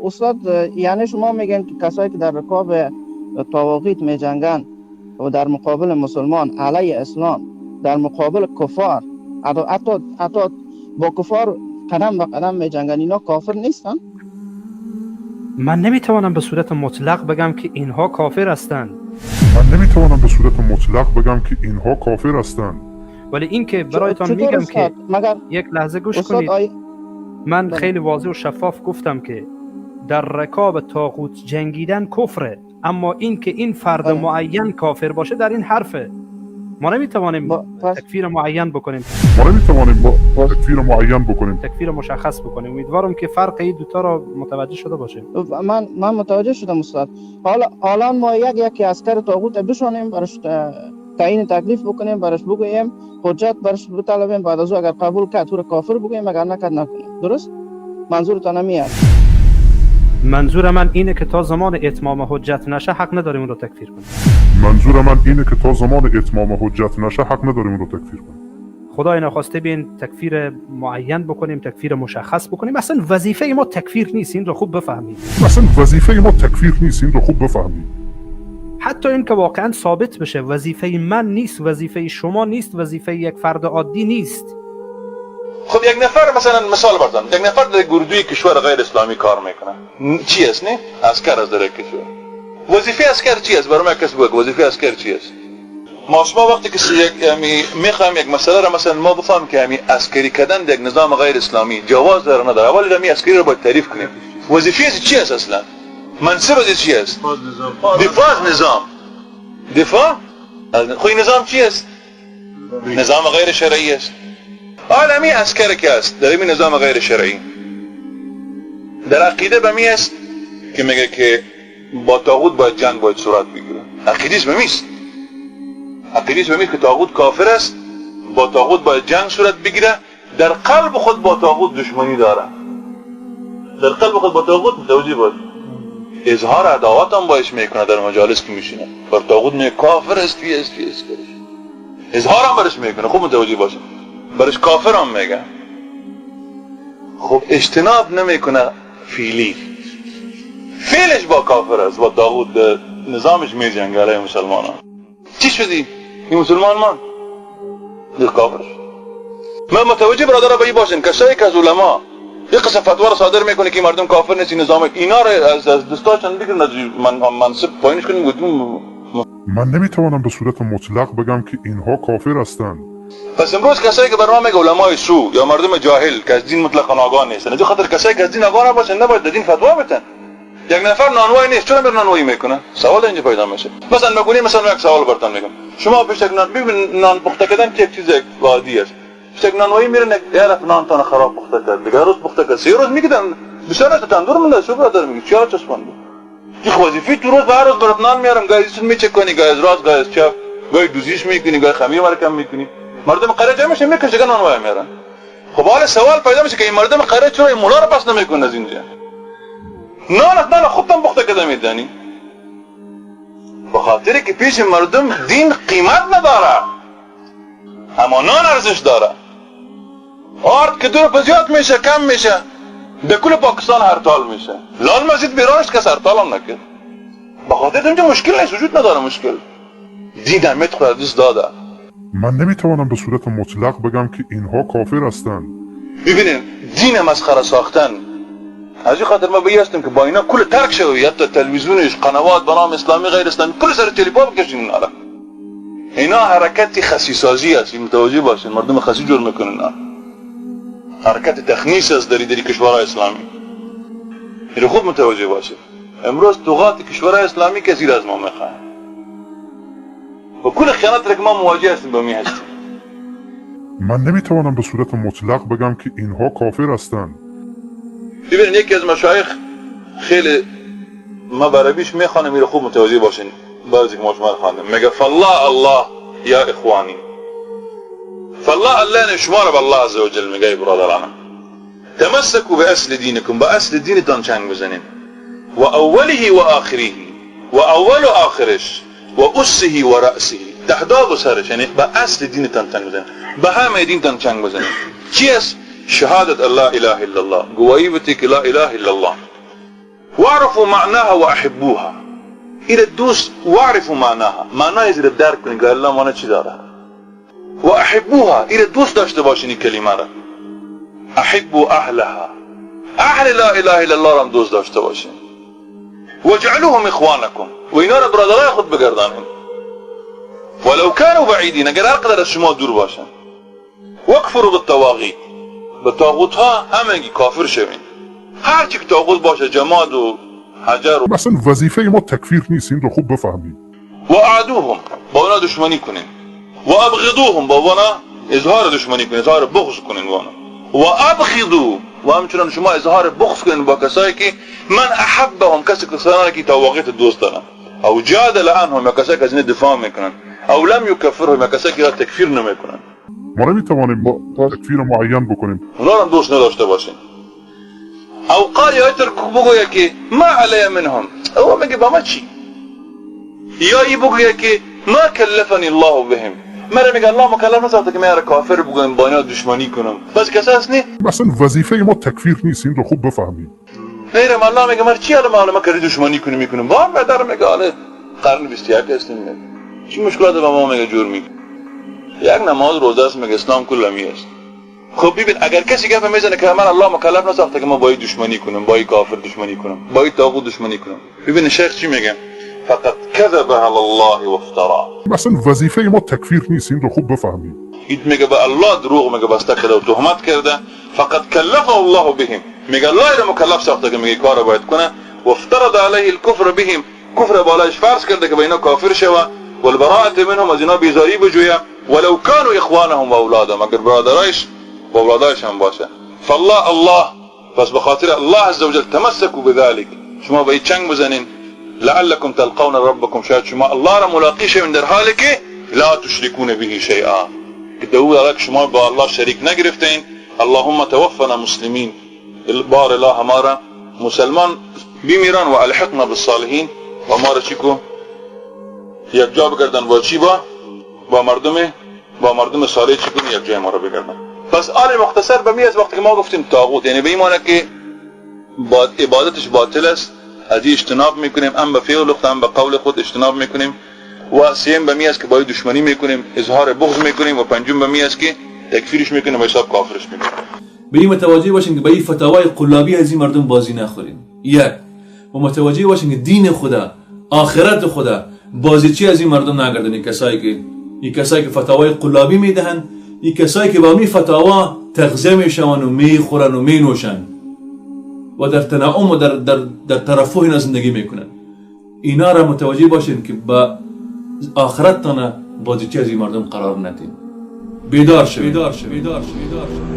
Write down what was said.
استاد، یعنی شما میگن که کسایی که در رکاب طواغیت میجنگن و در مقابل مسلمان علیه اسلام، در مقابل کفار، حتی با کفار قدم به قدم میجنگن، اینا کافر نیستن؟ من نمیتوانم به صورت مطلق بگم که اینها کافر هستند. من نمیتوانم به صورت مطلق بگم که اینها کافر هستند. ولی اینکه برایتان چطور میگم استاد؟ که مگر یک لحظه گوش استاد کنید. آی من بله. خیلی واضح و شفاف گفتم که در رکاب طاغوت جنگیدن کفره، اما اینکه این فرد بله. معین کافر باشه، در این حرفه. ما نمیتوانیم پس تکفیر معین بکنیم. ما نمیتوانیم پس تکفیر معین بکنیم. تکفیر مشخص بکنیم. امیدوارم که فرق این دوتا را متوجه شده باشیم. من متوجه شدم استاد. حالا الان ما یکی عسکر طاغوت بشانیم، براش تعیین تکلیف بکنیم، براش بگوییم، حجت براش بطلبیم، بعد از او اگر قبول کرد او را کافر بگوییم، اگر نکرد نکنیم. درست؟ منظورتان همی است؟ منظور من اینه که تا زمان اتمام حجت نشه، حق نداریم اون رو تکفیر کنیم. منظور من اینه که تا زمان اتمام حجت نشه، حق نداریم اون رو تکفیر کنیم. خدای نخواسته بین تکفیر معین بکنیم، تکفیر مشخص بکنیم. اصلا وظیفه ما تکفیر نیست، این رو خوب بفهمید. اصلا وظیفه ما تکفیر نیست، این رو خوب بفهمید. حتی این که واقعا ثابت بشه، وظیفه من نیست، وظیفه شما نیست، وظیفه یک فرد عادی نیست. خب، یک نفر مثلا، مثال بردم، یک نفر در اردوی کشور غیر اسلامی کار میکنه. چی است؟ نه، عسکر است در یک کشور. وظیفه عسکر چی است؟ برای ما کس بگو وظیفه عسکر چی است؟ ما شما وقتی که یک یعنی میخوایم یک مسئله را مثلا ما بفهم که یعنی عسکری کردن در یک نظام غیر اسلامی جواز داره نداره، اول همی عسکری رو باید تعریف کنیم. وظیفه چی است؟ اصلا منصب از چی است؟ دفاع از نظام. دفاع از خو نظام چی است؟ نظام غیر شرعی است. حالا می عسکر که است در این نظام غیر شرعی، در عقیده به می است که میگه که با طاغوت باید جنگ باید صورت بگیره. عقیدیش به میست، عقیدیش به میست که طاغوت کافر است، با طاغوت باید جنگ صورت بگیره. در قلب خود با طاغوت دشمنی داره، در قلب خود با طاغوت، متوجه باش، اظهار عداوت هم باش میکنه. در مجالس که میشینه بر طاغوت میگه کافر است، است است. اظهار هم برش میکنه. خوب متوجه باشه، برش کافر هم میگه. خب، اجتناب نمیکنه فعلی، فعلش با کافر است، با طاغوت نظامش میجنگه علیه مسلمانان. چی شدی؟ این مسلمان من دیگه کافر شد. من متوجه برادر به باشین، کسایی که از علما یک قسم فتوا را صادر میکنه که مردم کافر نیست، نظام اینا رو از دستاشون بگیرن، از من منصب پایینش کنیم. من نمیتوانم به صورت مطلق بگم که اینها کافر هستند. پس امروز کسایی که برنامه میگه علمای سو یا مردم جاهل که از دین مطلقا آگاه نیستن، از خاطر کسایی که از دین آگاه نباشن نباید در دین فتوا بدن. یک نفر نانوای نیست، چرا بر نانوایی میکنه؟ سوال اینجا پیدا میشه. مثلا بگونی، مثلا یک سوال براتون میگم. شما پیش یک نان، ببین، نان پخته کردن که یک چیز عادی است. پیش یک نانوایی میرن، یک طرف نان تان خراب پخته کرد، دیگه روز پخته کرد، 3 روز میگیدن بسیار تندور مونده. شو برادر میگه چیا چسبانده؟ یک وظیفه تو روز به هر روز برات نان میارم، گاهی میچک کنی، گاهی از راست، گاهی از چپ، گاهی دوزیش میکنی، گاهی خمیر مرکم میکنی. مردم قریه جمع میشن، میکشه نان میارن. خب، حالا سوال پیدا میشه که این مردم قریه چرا این مولا رو پس نمیکنن از اینجا؟ نان نان خودتان پخته کده میدانی. به خاطر که پیش مردم دین قیمت نداره اما نان ارزش داره. آرد که 2 روپه زیاد میشه، کم میشه، به کل پاکستان هرتال میشه. لال مسجد بیرانش کس هرتال هم نکرد، به خاطر اینجا مشکل نیست، وجود نداره مشکل. دین اهمیت خود دست داده. من نمیتوانم به صورت مطلق بگم که اینها کافر هستند. ببینید، دین مسخره ساختن. از این خاطر ما به هستیم که با اینا کل ترک شوی. حتی تلویزیونش، قنوات به نام اسلامی، غیر اسلامی، کل سر تلفن بکشین اینا. اینا حرکت خسیسازی است. متوجه باشین، مردم خسی جور میکنن. اینا حرکت تخنیس است در کشورهای اسلامی. اینو خوب متوجه باشید. امروز طغات کشورهای اسلامی کثیر از ما میخواهند و کل خیانت را که ما مواجه هستیم به می هستیم. من نمیتوانم به صورت مطلق بگم که اینها کافر هستند. ببینید، یکی از مشایخ، خیلی ما برابیش میخوانم، میره خوب متوجه باشین. بعضی که ما شما خواندم میگه فالله الله یا اخوانی، فالله الله، یعنی شما رو به الله عز وجل میگه برادرانم، تمسكوا باصل دینکم، با اصل دینتان چنگ بزنین، و اوله و آخره، و اول و آخرش، و اسه و رأسه، تهداب و سرش، یعنی با اصل دینتان چنگ بزنین، به همه دینتان چنگ بزنین. چی است؟ شهادت الله اله الا الله، گواهی بتی که لا اله الا الله. واعرفوا معناها واحبوها. ایره دوست واعرفوا معناها، معنای زیر درک کنین که الله معنی چی داره. و احبوها، ایره دوست داشته باشین این کلمه را. احبوا اهلها، اهل لا اله الا الله را هم دوست داشته باشین. واجعلوهم اخوانکم، و اینا را برادرای خود بگردانین. ولو كانوا بعیدین، اگر هر قدر از شما دور باشن. واکفروا بالطواغیت، به طاغوت ها همگی کافر شوین. هر چی که طاغوت باشه، جماد و حجر و اصلا وظیفه ما تکفیر نیست، این رو خوب بفهمید. و اعدوهم، با اونا دشمنی کنین. و ابغضوهم، با اونا اظهار دشمنی کنین، اظهار بغض کنین با اونا. و ابغضوا، و همچنان شما اظهار بغض کنین با کسایی که من احبهم، کسی که طواغیت دوست دارن، او جادل عنهم، یا کسایی که از این دفاع میکنن، او لم یکفرهم، یا کسایی که را تکفیر نمیکنن. ما نمیتوانیم تکفیر معین بکنیم، اونا را دوست نداشته باشین. او قال، یا بگویه که ما علی منهم، او میگه با ما چی؟ یا ای بگویه که ما کلفنی الله بهم، مرا میگه الله مکلف نساخته که من را کافر بگویم، با اینا دشمنی کنم. بس کسی هست نی؟ اصلا وظیفه ما تکفیر نیست، این رو خوب بفهمید. نیرم الله میگه مرا چی حالا ما کاری دشمنی کنیم میکنیم؟ با هم میگه حالا قرن 21 هستیم، چی مشکلات با ما میگه جور میکنه؟ یک نماز روزه است، میگه اسلام کل می است. خب ببین، اگر کسی گپ میزنه که من الله مکلف نساخته که ما با دشمنی کنم، با کافر دشمنی کنم، با طاغوت دشمنی کنم، ببین شیخ چی میگه؟ فقط کذب علی الله و افترا. اصلا وظیفه ما تکفیر نیست، این رو خوب بفهمید. این میگه به الله دروغ میگه بسته کرده و تهمت کرده. فقط کلفه الله بهم، میگه الله را مکلف ساخته که میگه کار باید کنه. و افترض علیه الكفر بهم، کفر بالایش فرض کرده که به اینا کافر شوه. والبراءة منهم، از اینا بیزاری بجویه. ولو كانوا اخوانهم و اولادهم، اگر برادرایش و اولادایش هم باشه. فالله الله، پس به خاطر الله عز وجل تمسكوا بذلك، شما به چنگ بزنین. لعلكم تلقون ربكم، شاید شما الله را ملاقی شوین در حالی که لا تشركون به شیئا، که دو شما با الله شریک نگرفتین. اللهم توفنا مسلمین، بار الله ما را مسلمان بمیران، و الحقنا بالصالحین، و ما را چی کو یک جا بگردن با چی؟ با مردم صالح چی کنی یک جای ما را بگردن. پس آل مختصر به می از وقتی که ما گفتیم طاغوت، یعنی به این معنی که با عبادتش باطل است، از اجتناب میکنیم، هم به فعل خود هم به قول خود اجتناب میکنیم. و سیم به می است که باید دشمنی میکنیم، اظهار بغض میکنیم. و پنجم به می است که تکفیرش میکنیم و حساب کافرش میکنیم. به این متوجه باشین که به این فتاوای قلابی از این مردم بازی نخوریم. یک، و متوجه باشین که دین خدا، آخرت خدا، بازیچی از این مردم نگردن. این کسایی که فتاوای قلابی میدهن، این کسایی که با می فتاوا تغذیه میشون و میخورن و مینوشن و در تنعم و در ترفه اینا زندگی میکنن، اینا را متوجه باشین که با آخرت تانه بازیچی از این مردم قرار ندین. بیدار شوید. بیدار شوید. بیدار شوید.